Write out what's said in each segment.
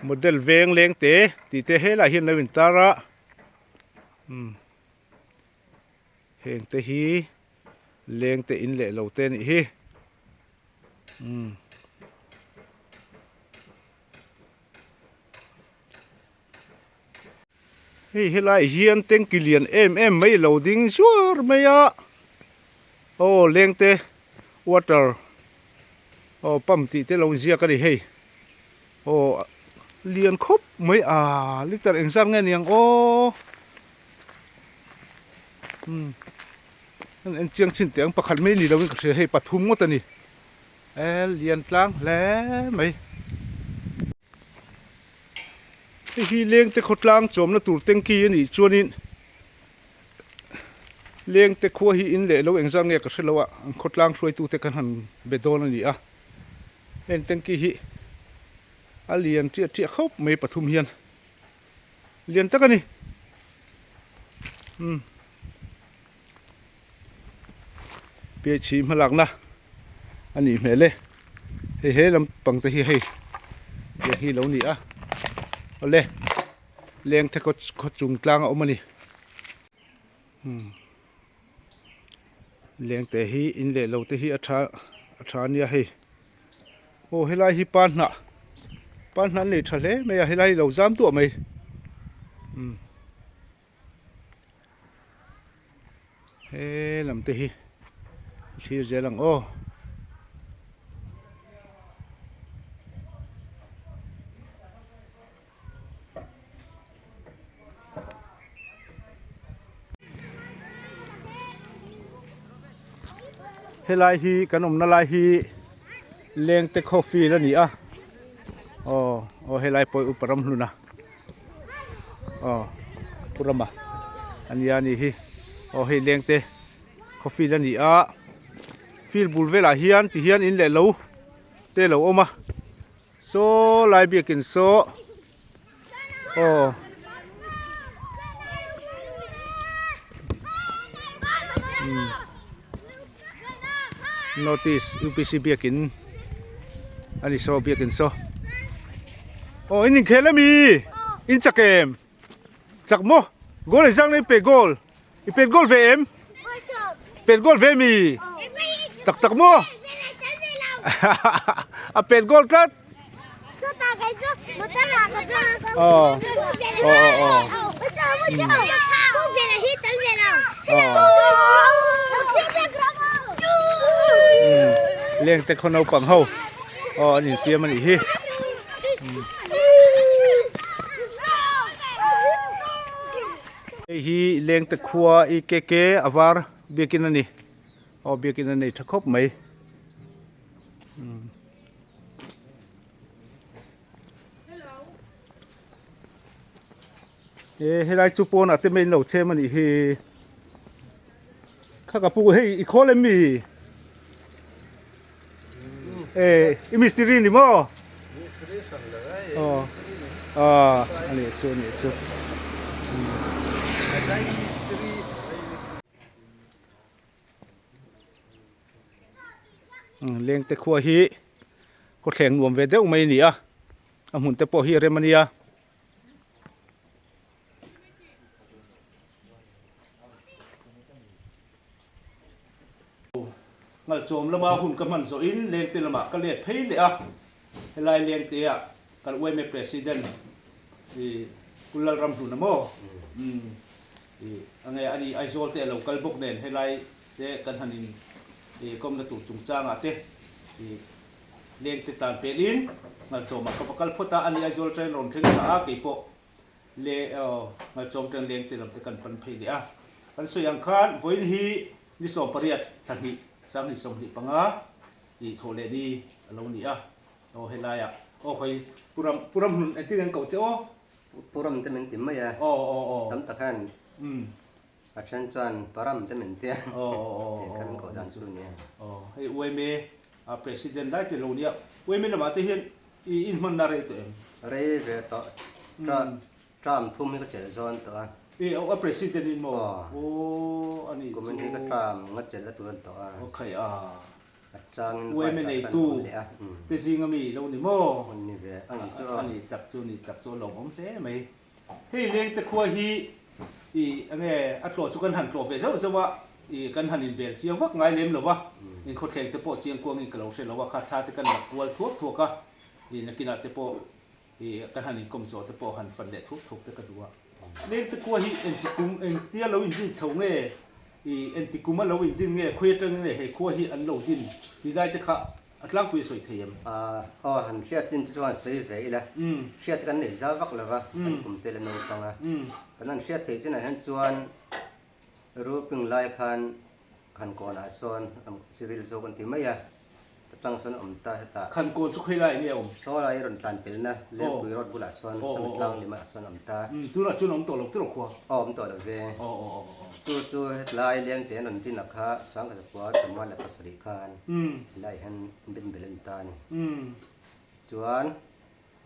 Model veng leng te tih te helaiah hian lo intar a umm heng te hi leng te in leh lo te a nih hi umm. Hei helai hian tanki lian em em mai lo ding zuar mai a aw lengte water aw pump tih te lo inziak a ni hei aw lian khawp mai a liter engzat nge niang aw umm an en chiang chin teh ang pakhat mai ni lovin ka hria hei pathum ngawt a ni e lian tlang hle mai. Hei hi lengte khawtlang chawmna tur tanky a nih chuanin lengte khua hi in leh lo engzat nge ka hre lo a an khawtlang hruaitute kan han be dawn a ni a heng tanky hi a lian chiah chiah khawp mai pathum hian lian tak a ni umm. Piaichhi hmalakna a nih hmel e hei he lampang te hi hei tiang hi lo ni a awle leng te khaw chung tlang a awm a ni umm leng te hi in leh lo te hi a tha a tha ania hei aw helai hi pa hnah pa hnah an nei tha hle mai a helai hi lo zam duah mai umm. He lam te hi thlir zel ang aw. Helai hi kan awmna lai hi Lengte Khawfield a ni a aw aw helai pawh hi upa ram hlun a. Aw pu rama a nia a nih hi aw hei leng te khaw field a ni a field bul velah hian ti hian in leh lo te lo awm a saw lai biakin saw aw. Notice UPC biakin a ni saw biakin saw aw in inkhel ami in chak em chak maw goal engzang na in pe goal i pet goal ve em pet goal ve mi tak tak maw a pet goal tlat aw aw aw aw leng te khaw naupang ho aw an infiam a nih hi hei hi leng te khua i ke ke a var biakin a ni aw biakin a nei tha khawp mai. E helai chu pawnah te main lo chhem a nih hi kha ka pu hei i khawl em mi e i mistiri ni maw aw a ani chu ani chu Lengte khua hi khawthleng nuam ve deuh mai a ni a a hmun te pawh hi a rem a nia. Ngalchawm lama hun ka hman zawhin lengte lamah ka let phei leh a, helai lengte ah kan yma president ih Pu Lalramhluna maw ih a nge a ni Aizawl te a lo kal bawk nen helai te kan han in ih kawmna tur chungchangah te ih Lengte tlan pelhin Ngalchawmah ka va kal phawt a, ani Aizawl train rawn thleng thla a, keipawh le aw Ngalchawm train Lengte lam te kan pan phei leh a. Kan sawi ang khan vawiin hi ni 18 thla hnih sanghnih 25 ih thawh leh ni a lo ni a, aw helaiah aw hawi Pu Ram Pu Ramhlun engtin an koh che aw? Pu Ram te min ti mai a, aw aw aw tam tak hian umm. A then chuan param te min tia tih khan an koh dan chu nia. Aw hei UMA a president lai te lo nia. UMA lamah te hian i inhmanna rei tawh em? Rei ve tawh. Term thum hi ka chelh zawn tawh a. E aw a president in maw? Aw a nih chu. Kumin hi ka term nga chelh a tur a ni tawh a. Aw khai a. A changin Uaime vice ah khan neitu awm leh a. te zinga mi lo ni maw? Ni ve a ni chu a. A ni tak chu ni tak chu a lawmawm hle mai. Hei lengte khua hi i enge a tlawh chu kan han tlawh ve zauh zauh a, i kan han inbel chiang vak ngai lem lo va, inkhawthleng te pawh chiang kuangin ka lo hre lo a, kha thla te kan la kual thuak thuak a, i nakinah te pawh i kan han inkawm zawh te pawh han fan leh thuak thuak te ka duh a. Lengte khua hi engti kum engtia lo indin chho nge i engti kum a lo indin nge khawi atangin nge he khua hi an lo din tih lai te kha A tlangpui a sawi thei em? Aw, han hriat chin chu chuan sawi ve ila. Hriat kan nei zau vak lova, kan kum tel a naupang a. Kan han hriat theih chinah hian chuan Ruping lai khan Khankawnah sawn Cyril zawk an ti mai a, ta tang sawn a awm ta hetah. Khankawn chu khawi lai nge a awm? Saw lai rawn tlan pelna Lengpui road bulah sawn Sami tlang limah sawn a awm ta. Tunah chuan a awm tawh lo tiraw khua? Aw, awm tawh lo ve. Chu chu hetlai Lengte an rawn din a kha Sangkhatapua Sawma leh pasarih khan. Helai hian bin bel a ni ta a ni. Chuan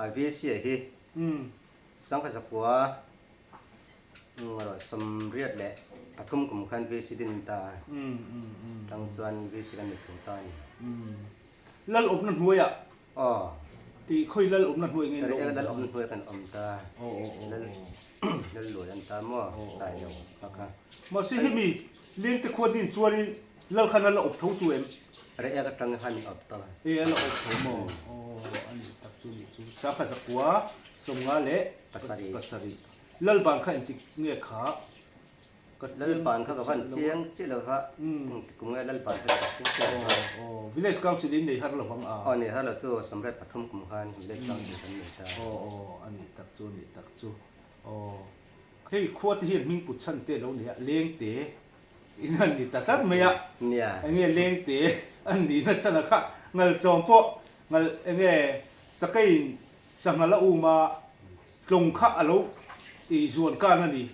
a VC a hi Sangkhatapua erawh 83 kum khan VC din a ni ta a. Tang chuan VC kan ni chho ta a ni. Lal awmna hnuaiah Aw. Tih khawi lal awmna hnuai nge lo awm? Lal awmna hnuai kan awm ta. Lal lal luai an ta maw sai lo kha kha. Mahse hemi lengte khua din chuanin lal khan a la awp tho chu em? Reh ek atang khan in awp ta. E a la awp tho maw? Aw a nih tak chu nih chu. Sakha zakua 51 pasarih. Lal ban kha engtik nge kha? Lalpan kha ka van chiang chiah lo va, engti kum nge Lalpan kha ka chiang chiah lo va. Aw, Village Council in nei har lo vang a. Aw, nei har lo chu 83 kum khan Village Council kan nei ta. Aw, aw, a nih tak chu, a nih tak chu. Aw, hei khua te hian hming put chhan te lo nei a, Lengte in an ni ta tlat mai a. Nia. Enge Lengte an nihna chhan a kha ngalchawm pawh ngal enge sakeiin Sangha la um a, tlawng kha a lo i zuan kan a ni.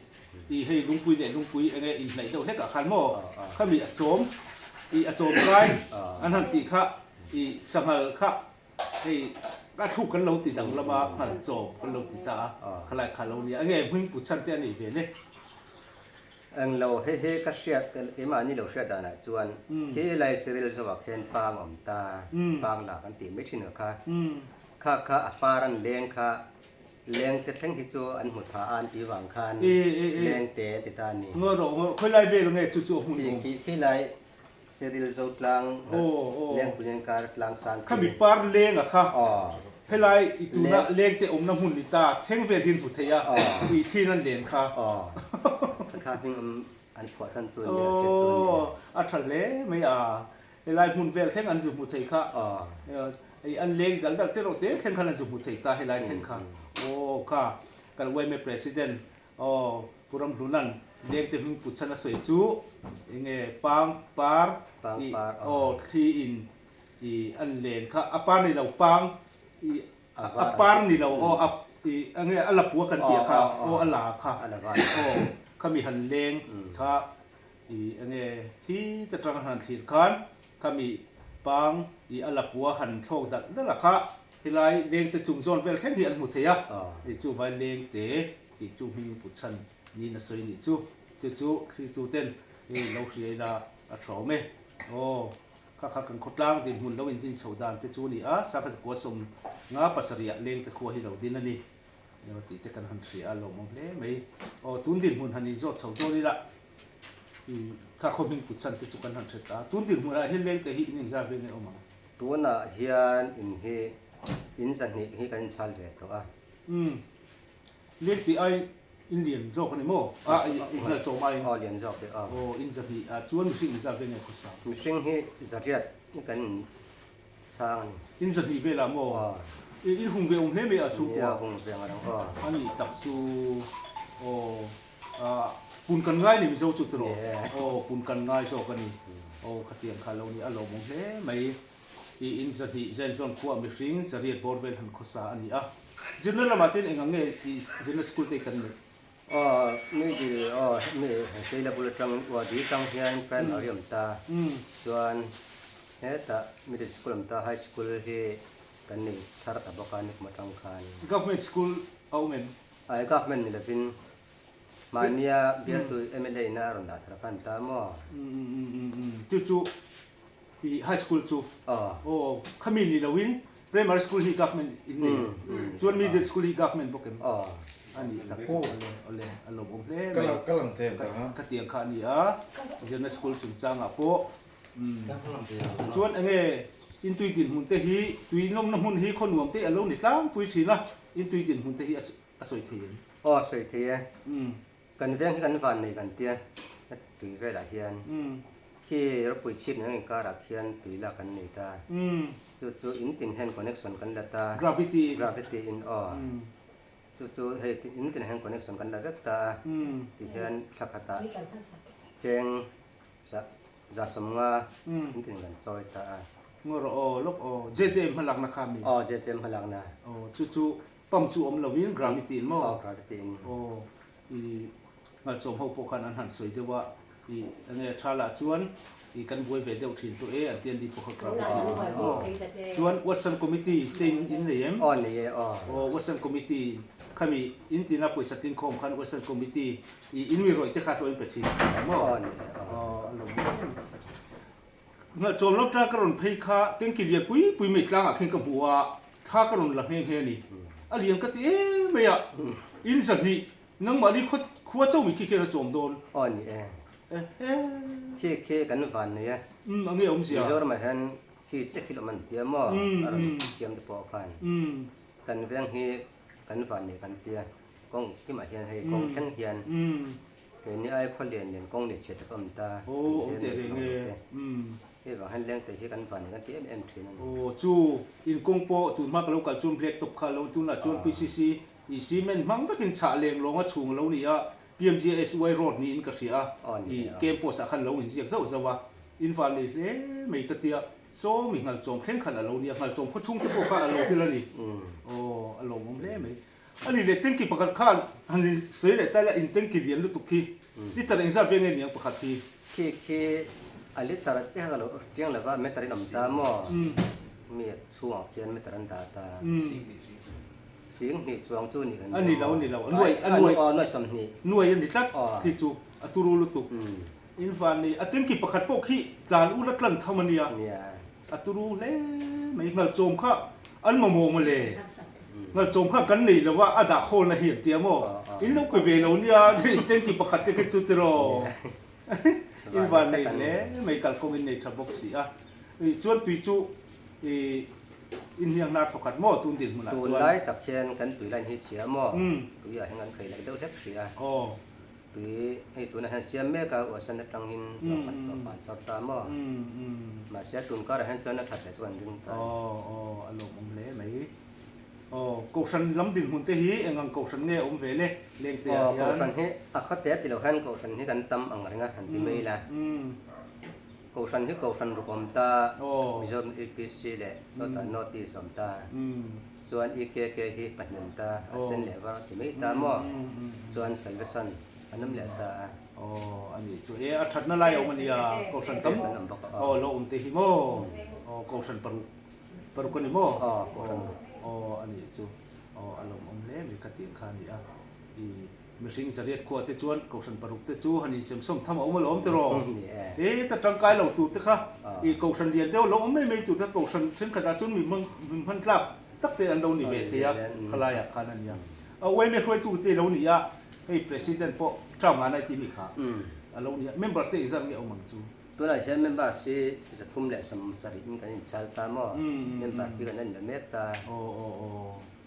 I hei lungpui leh lungpui enge inhnaih deuh hlek ah khan maw khami a chawm i a chawm kai an han tih kha i sanghal kha hei a thluk kan lo ti danglam a, nghal chawm kan lo ti ta a, khalai kha lo nia enge hming put chhan te a nei ve le. Englo hei hi ka hriat keimahni lo hriat danah chuan khi lai Cyril zawhah khian pang a awm ta, pang la kan tih mai thin ang kha. Kha kha a par an leng kha leng te thleng hi chu an hmu tha a an tih vang khan leng te an ti ta a ni. Ngaw rawh ngaw khawi lai vel nge chu chu a hmun awm. Khi khi lai Cyril Zotlang Lengpui Enkar tlang sang khi. Khami par leng a kha helai i tuna leng te awmna hmun ni ta thleng vel hi an hmu thei a i thlin an len kha. Kha kha hming awm an phuah chhan chu a ni a hriat chu a ni. A tha hle mai a. Helai hmun vel thleng an zu hmu thei kha i an leng dal dal te rawh te thleng khan an zu hmu thei ta helai thleng kha aw kha kan yma president aw Pu Ramhlunan leng te hming put chhan a sawi chu enge pang par i aw thli in i an len kha a par ni lo pang i a par ni lo aw a i enge a lapua kan tih kha aw a la kha aw khami han leng kha I enge thi te tang han thlir khan khami pang i a lapua han thlawk dalh dalh a kha helai leng te chung zawn vel thleng hi an hmu thei a, i chu vai leng te tih chu hming put chhan niin a sawi nih chu, chu chu thlir tu ten i lo hria ila a tha awm e. Aw kha kha kan khawtlang dinhmun lo indin chho dan te chu a ni a, Sakha zakua 57 ah leng te khua hi lo din a ni. Emaw tih te kan han hria a lawmawm hle mai. Aw tun dinhmun han inzawt chho dawn ila kha khaw hming put chhan te chu kan han hre ta. Tun dinhmunah hian leng te hi in inzar ve nge awm ang? Tunah hian in hi in zahnih hi kan inchhal ve tawh a. Umm leng tih ai in lian zawk a ni maw? A i hnal chawm aiin. Aw lian zawk e aw. Aw in zahnih ah chuan mihring inzar ve nge khawsa? Mihring hi zariat hi kan in chhang a ni. In zahnih velah maw? Aw. In hung ve awm hle mai a chhungkua. Nia hung ve ang reng aw. A nih tak chu aw ah pun kan ngai ni Mizo chu tiraw? Aw pun kan ngai zawk a ni. Aw khatiang kha lo ni a lawmawm hle mai. I in zahnih zen zawn khuaa mihring zariat bawr vel han khawsa a ni a. Zirna lamah ten eng ang nge i zirna school te kan neih? Aw mi dil aw mi Seila bul atang ua dil tang hian primary awm ta chuan hetah middle school awm ta high school hi kan nei thar ta bawk a nikum atang khan. Government school a awm em? Ai government ni lovin mahnia bialtu mla in a rawn dah thar khan ta maw? Chu chu. I high school chu aw khami ni loin primary school hi government in nei chuan middle school hi government bawk em a ni tak chu awle awle a lawmawm hle mai khatiang kha a ni a zirna school chungchangah pawh chuan enge intui dinhmun te hi tui nawmna hmun hi khaw nuam te a lo ni tlangpui thin a intui dinhmun te hi a sawi thei em? Aw sawi thei e. Kan veng hi kan van nei kan tia tui velah hian khi ropui chhip nen inkarah khian tui lak kan nei ta. Chu chu in tin hian connection kan la ta. Gravity in. Gravity in aw. Chu chu hei in tin hian connection kan la vek ta a. Ti hian thla khatah cheng 150 in tin kan chawi ta a. Ngaw rawh aw lawk aw. JJM hmalakna kha mi? Aw JJM hmalakna. Aw chu chu Pump chu awm lovin gravity in maw? Aw gravity in. Aw i ngalchawm ho pawh khan an han sawi deuh a, i enge tha lah chuan i kan buai ve deuh thin tawh e an ti a ni pawh kha gravity in aw. Chuan Watson committee te in in nei em? Aw nei e aw. Aw Watson committee khami in tina pawisa tlingkhawm khan Watson committee i in mi rawih te kha hlawh in pe thin maw? Aw nei e aw. Aw a lo mawi. Nghalchawm lam tang ka rawn phei kha tanky lian pui pui mai tlangah khin ka hmu a, thla ka rawn la nghe nghe a ni. A lian ka ti em mai a, in zahnih nangmahni khaw khua chauh mi khi khian a chawm dawn. Aw ni e. Ehe. Khi khi kan van nei a. Umm a nge awmzia. Mizoramah hian khi chiah khi lawm an tia maw a rawn siam te pawh khan. Kan veng hi kan van nei kan tia kawng kimah hian hei kawng thleng hian. Keini ai khaw lian lian kawng leh chhiat tak a awm ta. Aw, awm teh reng e. Hei vang hian lengte hi kan van kan ti em em thin a ni. Aw, chu in kawng pawh tun hma ka lo kal chuan black top kha a lo tunah chuan PCC ih cement hmang vekin chhah leng lawnga chhung a lo ni a, PMGSY road niin ka hria a, ih camp post ah khan lo inziak zauh zauh a, in van nei hle mai ka tia, saw mi nghalchawm thleng khan a lo ni a, nghalchawm khaw chhung te pawh kha a lo tel a ni. Aw, a lawmawm hle mai. A ni leh tanky pakhat khan han in sawi leh ta ila in tanky lian lutuk khi liter engzat ve nge niang pakhat hi? Khi khi a liter chiah ka lo chiang lova meter in awm ta maw? Mi a chhungah khian meter an dah ta. Sing hnih chuang chu nih kan A ni lo a ni lo a nuai a nuai aw nuai 20. Nuai a ni tlat khi chu a turu lutuk. In van ni a tanky pakhat pawh khi tlan ula tlan tham a nia. A turu hle mai ngalchawm kha an mamawh mawle. Ngalchawm kha kan nei lo a, a dah khawlna hi an tia maw? In lo pe ve lo nia, tanky pakhat te kha chu tiraw? In van nei hle mai kalkawng in nei tha bawk si a. Chuan tui chu in hniang hnar thawkhat maw tun dinhmunah chuan? Tunlai tak hian kan tui line hi chhia maw? Tuiah hian kan khei lek deuh hlek hrih a. Tui hei tunah hian siam mek a, Uasan atangin hlawhkhat hlawhfan chhawr ta maw? Mahse tun karah hian chuan a that leh chu an ring ta a ni. Aw aw a lawmawm hle mai. Aw Kohhran lam dinhmun te hi eng ang Kohhran nge awm ve le Lengte ah hian? Aw Kohhran hi a khawte ti lo hian Kohhran hi kan tam ang reng a han ti mai ila. Kohhran hi Kohhran ruk awm ta, Mizoram UPC leh sawtah North East awm ta. Chuan EKK hi pahnih ta, a sen leh var a ti mai ta maw? Chuan Salvation an awm leh ta a. Aw a nih chu e, a thatna lai a awm a nia, Kohhran tam aw lo awm te hi maw? Aw Kohhran paruk, paruk a ni maw? Aw Kohhran paruk. Aw a nih chu, aw a lawmawm hle mai ka tih kha a ni a, i mihring zariat khua te chuan Kohhran paruk te chu han insemsawm tham a awm alawm tiraw? E ta tangkai lo tur te kha i Kohhran lian deuh lo awm mai mai tur te Kohhran thenkhatah chuan mi hman tlak tak te an lo ni ve thei a, khalaiah khan a nia. A yma hruaitu te lo ni a, hei President pawh term ngan ai ti mi kha a lo ni a, members te engzat nge awm ang chu? Tunah hian members hi 370 in kan inchhal ta maw? Member hi kan la inla mek ta.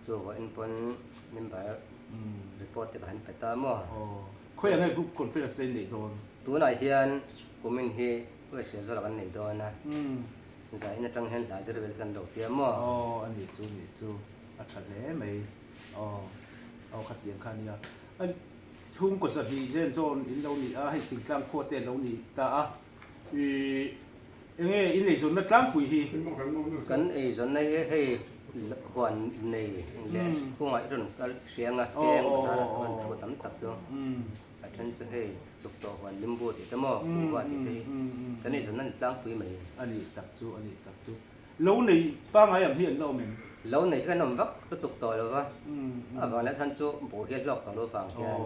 Chu vawiin pawn member report te ka han pe ta maw? Khawi ang nge group conference te in neih dawn? Tunah hian kumin hi West Aizawl ah kan nei dawn a, zain atang hian hla zir vel te kan lo tia maw? Aw a nih chu nih chu a tha hle mai. Aw aw khatiang kha a nia. Chhungkaw 200 zen zawn in lo ni a, hei thingtlang khua te an lo ni ta a. Ih enge in eizawnna tlangpui hi? Kan eizawnna hi hei huan nei leh kungah i rawn kal hriang a, peng bazar ah chuan thu tam tak chu a then chu hei chuk tawh huan limbu tih te maw kuhva tih te hi kan eizawnna ni tlangpui mai. A nih tak chu a nih tak chu. Lo nei pangai ang hi an la awm em? Lo nei hi kan awm vak lutuk tawh lo va, a vang leh chhan chu buh hi a hlawk tawh lo vang hian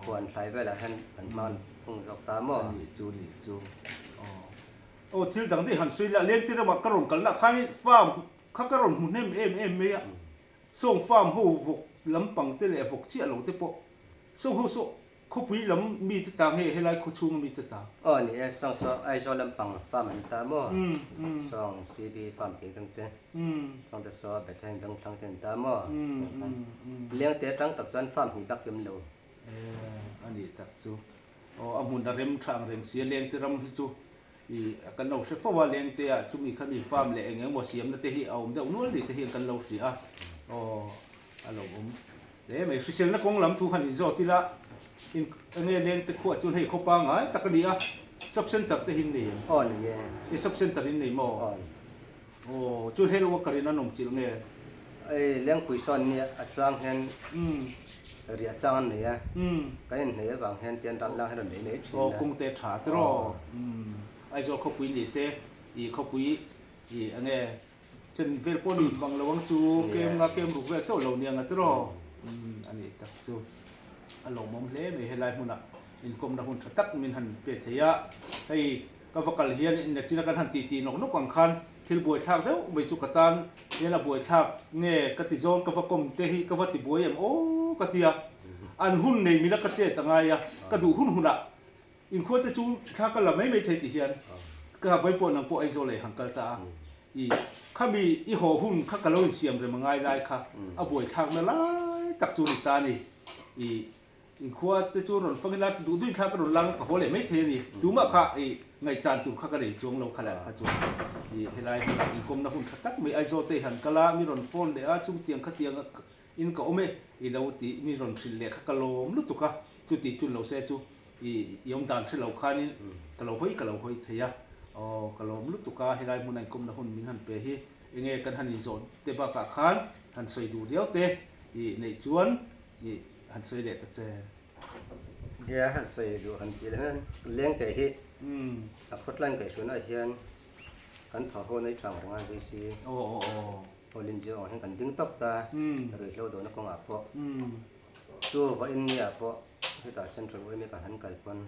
huan thlai velah hian kan hma thung zawk ta maw? A nih chu, nih chu. Aw. Aw thil dang daih han sawi la, Lengte ramah ka rawn kalna khanin farm kha ka rawn hmu hnem em em mai a, sawng farm ho vawk lampang te leh vawk chiah lo te pawh sawng ho saw khawpui lam mi te ta nge helai khaw chhunga mi te ta? Aw ni e, sawng saw Aizawl lampang farm an ta maw? Sawng CB farm tih dang te, sawng te saw Bethlehem vengthlang te an ta maw? Lengte atang tak chuan farm hnih bak kim lo. A nih tak chu. Aw a hmun a rem tha ang reng si a, Lengte ram hi chu i kan lo hre fo a, Lengte ah chumi kha mi farm leh eng engemaw siamna te hi a awm deuh nual ni te hian kan lo hria a, aw a lo awm hle mai. Hriselna kawng lam thu han inzawt ila in enge Lengte khuah chuan hei khaw pangngai tak a ni a, sub center te hi in nei em? Aw nei e. I sub center in nei maw? Aw. Aw chuan hei lo a karin an awm chilh nge? Ei Lengpui sawn nia a chang hian riah chang an nei a, kan inhneih avang hian tian ran lang hian rawn nei mai thin a. Aw kawngte tha te rawh. Aizawl khawpui ni se i khawpui i enge chen vel pawh ni bang lo ang chu kem nga kem ruk vel chauh lo nia nga te rawh. A nih tak chu a lawmawm hle mai helai hmunah inkawmna hun tha tak min han pe thei a, hei Ka va kal hian nachina kan han titi nawk nawk ang khan thil buaithlak deuh mai chu ka tan hian a buaithlak nge ka ti zawn ka va kawm te hi ka va ti buai em aw ka ti a, an hun nei mila ka chet a ngai a, ka duh hun hunah inkhua te chu thla ka la mai mai thei ti hian ka vawi pawh nang pawh Aizawl ei han kal ta a, i khami i haw hun kha ka lo insiam rem a ngai lai kha a buaithlak na lai tak chu ni ta a ni i. Inkhua te chu rawn fang ila duh duhin thla ka rawn lang a, ka haw leh mai thei a ni. Tumah kha i ngaihchan tur kha ka nei chuang lo kha leh kha chuan i helai hmunah inkawmna hun tha tak mai Aizawl te i han kal a, mi rawn phone leh a, chungtiang khatiang in ka awm e i lo ti mi rawn hrilh leh kha ka lawm lutuk a, chuti chun lo se chu i i awm dan hre lo khanin ka lo hawi ka lo hawi thei a, aw ka lawm lutuk a helai hmuna inkawmna hun min han pe hi enge kan han inzawh te bakah khan han sawi duh riau te i neih chuan i Han sawi leh ta che. Nia han sawi duh han tih leh hian leng teh hi a khawtlain kaihhruainaah hian kan thaw ho nei thang reng a VC Hawlin Zio ang hian kan ding tawp ta ruihhlo dawhna kawngah pawh chu vawiin nia pawh hetah Central yma kan han kal pawn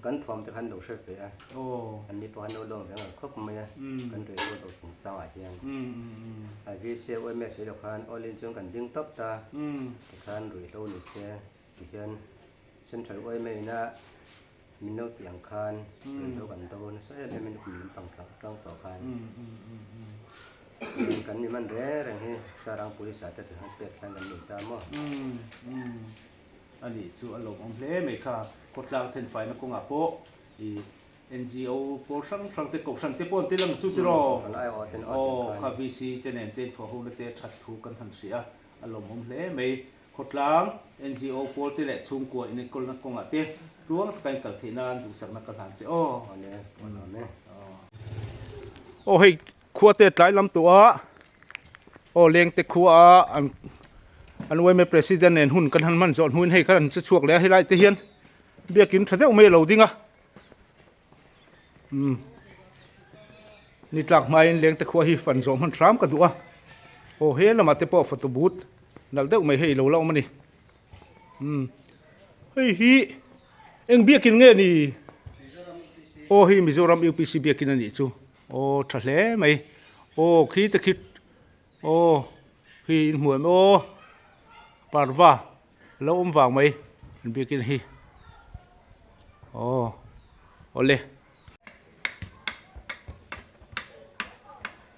kan thuam te khan lo hre ve a anni pawh an lo lawm ve ngar khawp mai a kan ruihhlo do chungchangah hian a VC yma sawi loh khan Hawlin chuan kan ding tawp ta. Tikhan ruihhlo ni se tihian Central yma ina min lo tih ang khan ruihhlo kan do nasa em em in kum lampang tlang tlang tawh khan kan mi man reng reng hi Sarang Police ah te tikhan pek hlan kan nei ta maw. A nih chu a lawmawm hle mai kha khawtlang thenfaina kawngah pawh i NGO pawl hrang hrang te kohhran te pawh an tel ang chu tiraw? Aw kha VC te nen te inthawh ho na te that thu kan han hria a, a lawmawm hle mai. Khawtlang NGO pawl te leh chhungkua inenkawlna kawngah te tluang taka inkal theih nan duhsakna ka hlan che aw. Aw hei khua te tlai lam tawh a, aw lengte khua a an an yma president nen hun kan han hman zawh hnuin hei kha an che chhuak leh a helai te hian biakin tha deuh mai a lo ding a. Umm ni tlak hmain lengte khua hi fan zawh hman hram ka duh a aw he lamah te pawh photo booth nalh deuh mai hei lo la awm a ni umm hei hi eng biakin nge ni aw hei Mizoram UPC biakin a nih chu aw tha hle mai aw khi te khi aw khi in hmu em aw parva. Lo awm vang mai an biakin hi aw awle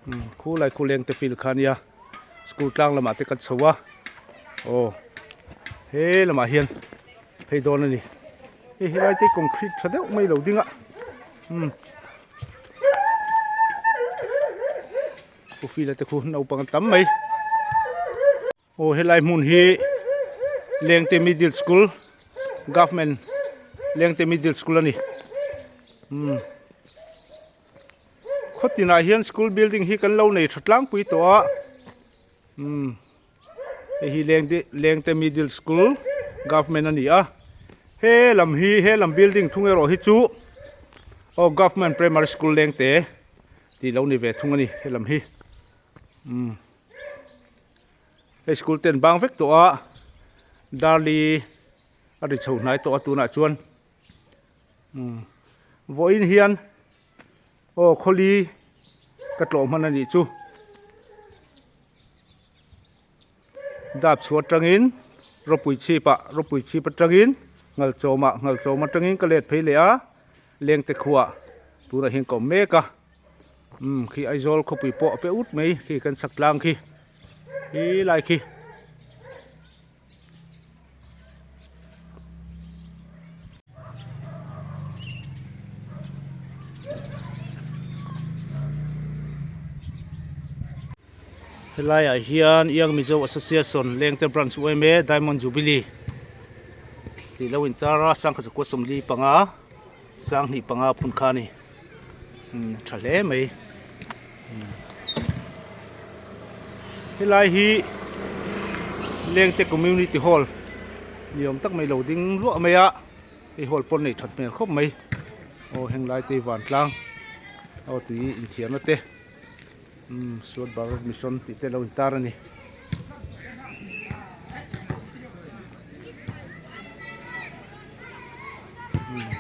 umm khulai khu leng te field kha ania school tlang lamah te kan chho a aw he lamah hian phei dawn a ni hei helai te concrete tha deuh mai lo ding a umm khu field a te khu naupang an tam mai. Aw helai hmun hi Lengte Middle School Government Lengte Middle School a ni umm khaw tinah hian school building hi kan lo nei tha tlangpui tawh a umm hei hi Lengte Lengte Middle School Government a ni a he lam hi he lam building thung erawh hi chu aw Government Primary School Lengte tih lo ni ve thung a ni he lam hi umm. Hei school te an bang vek tawh a darli a ri chho hnai tawh a tunah chuan umm vawiin hian. Aw khawli ka tlawh hman a nih chu. Dap chhuah atangin rawpui chhip ah rawpui chhip atangin ngalchawm ah ngalchawm atangin ka let phei leh a lengte khuah tunah hian ka awm mek a umm khi Aizawl khawpui pawh a pe ut mai khi kan chhak tlang khi helai khi. Helaiah hian Young Mizo Association Lengte Branch yma Diamond Jubilee tih lo intar a sangkhat zakua sawmli panga sanghnih panga phun kha a ni umm tha hle mai helai hi Lengte Community Hall ni awm tak mai lo ding luah mai a hei hall pawn nei that hmel khawp mai aw heng lai te hi vantlang aw tui inthiarna te. Umm Suat Bharat Mission tih te lo intar a ni. Umm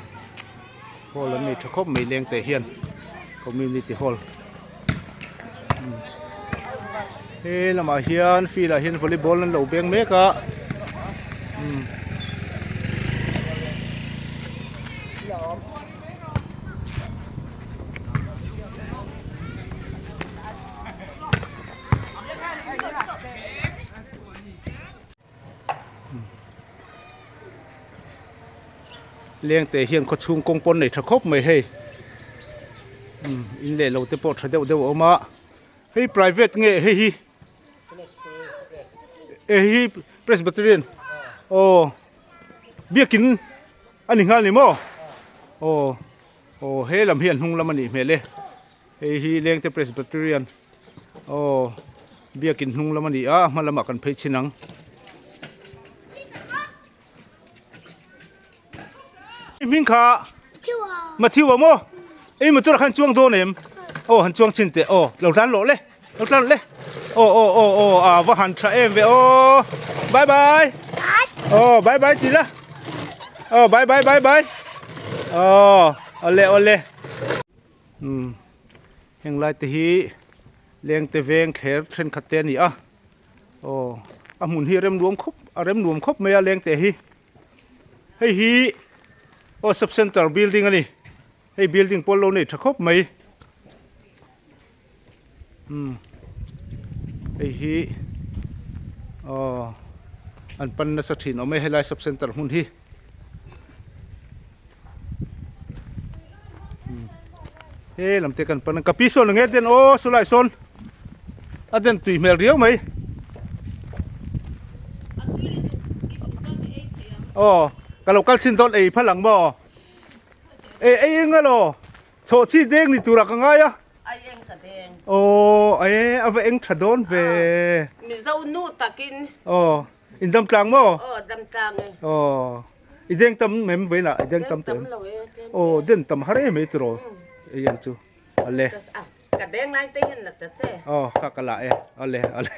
hall an nei tha khawp mai leng teh hian community hall umm he lamah hian field ah hian volleyball an lo beng mek a umm. Leng te hian khaw chhung kawng pawn nei tha khawp mai hei umm in leh lo te pawh tha deuh deuh a awm a hei private nge hei hi hei hi presbyterian aw biakin a ni nghal ni maw aw aw he lam hi an hnung lam a nih hmel e hei hi lengte presbyterian aw biakin hnung lam a ni a a hma lamah kan phei chhin ang. Hming kha Matthew a maw ei motor ah khan chuang dawn em aw han chuang chhin teh aw lo tlan lawh le lo tlan lawh le aw aw aw aw a va han tha em ve aw bye bye aw bye bye ti la aw bye bye bye bye aw awle awle umm heng lai te hi lengte veng thler thenkhat te a ni a. Aw a hmun hi a rem nuam khawp a rem nuam khawp mai a leng teh hi hei hi aw sub center building a ni hei building pawl lo nei tha khawp mai umm hei hi aw an pan nasa thin awm e helai sub center hmun hi he lam te kan pan a ka pi sawn ang e den aw saw lai sawn a den tui hmel riau mai aw ka lo kal chhin dawn ei phal ang maw e ei eng alo chhawh chi deng ni turah ka ngai a Ai eng tha deng. Aw e a va eng tha dawn ve. Mizo nu takin. Aw in dam tlang maw? Aw dam tlang e. Aw i deng tam em vawiin ah i deng tam tawh em? Deng tam lo e. Aw den tam har em mai tiraw ei ang chu ale. Ka deng lai te hian la ta che. Aw kha ka la e ale ale.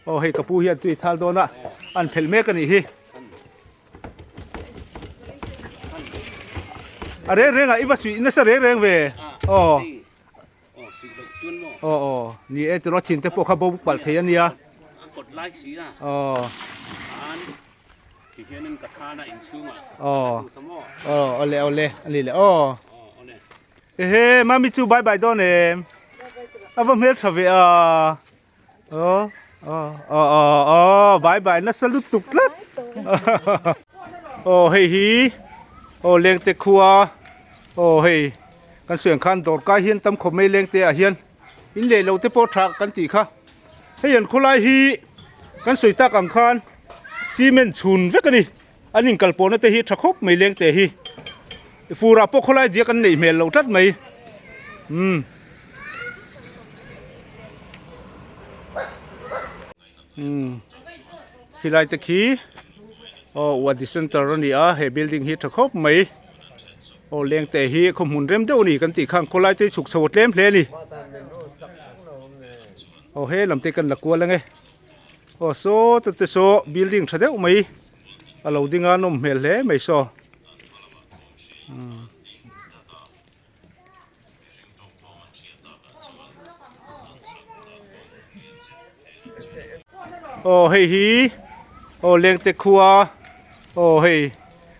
Aw hei ka pu hian tui thal dawn a an phelh mek a nih hi. A reng reng ah i va suih nasa reng reng ve aw aw aw ni e tiraw chin te pawh kha bo palh thei a nia aw aw aw awle awle a ni leh aw ehe mami chu bye bye dawn em a va hmeltha ve a. Aw aw aw aw aw bye bye nasa lutuk tlat aw hei hi aw lengte khua aw hei kan sawi ang khan dawr kai hian tam khawp mai lengte ah hian in leh lo te pawh tha kan tih kha hei an khawlai hi kan sawi tak ang khan cement chhun vek a ni an inkal pawhna te hi tha khawp mai lengte hi fur ah pawh khawlai diak an neih hmel loh tlat mai umm. Umm khilai te khi aw wadi center a ni a he building hi tha khawp mai aw leng te hi khaw hmun rem deuh a ni kan tih khan khawlai te hi chhuk chho a tlem hle a ni aw he lam te kan la kual ang e aw saw te te saw building tha deuh mai a lo ding a nawm hmel hle mai saw umm. Aw hei hi aw lengte khua aw hei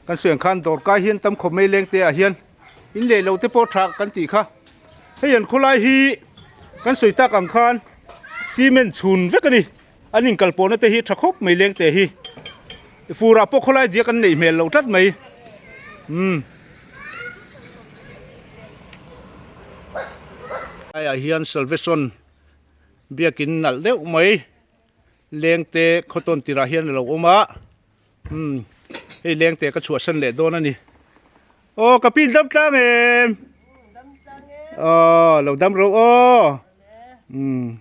kan sawi ang khan dawr kai hian tam khawp mai lengte ah hian in leh lo te pawh tha kan tih kha. Hei an khawlai hi kan sawi tak ang khan cement chhun vek a ni. An inkal pawhna te hi tha khawp mai lengte hi. Furah pawh khawlai diak an neih hmel loh tlat mai. Umm. Laiah hian Salvation biakin nalh deuh mai lengte khawtawn tirah hian a lo awm a. Umm hei lengte ka chhuahsan leh dawn a ni. Aw ka pin dam tlang em? Aw lo dam ro aw. Umm.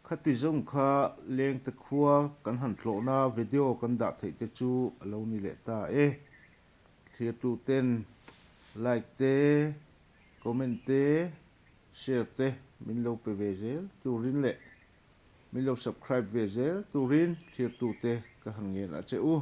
Khati zawng kha lengte khua kan han tlawhna video kan dah theih te chu a lo ni leh ta e. Thirtu ten like te, comment te, share te min lo pe ve zel turin leh min lo subscribe ve zel turin thirtu te ka han ngen a che u.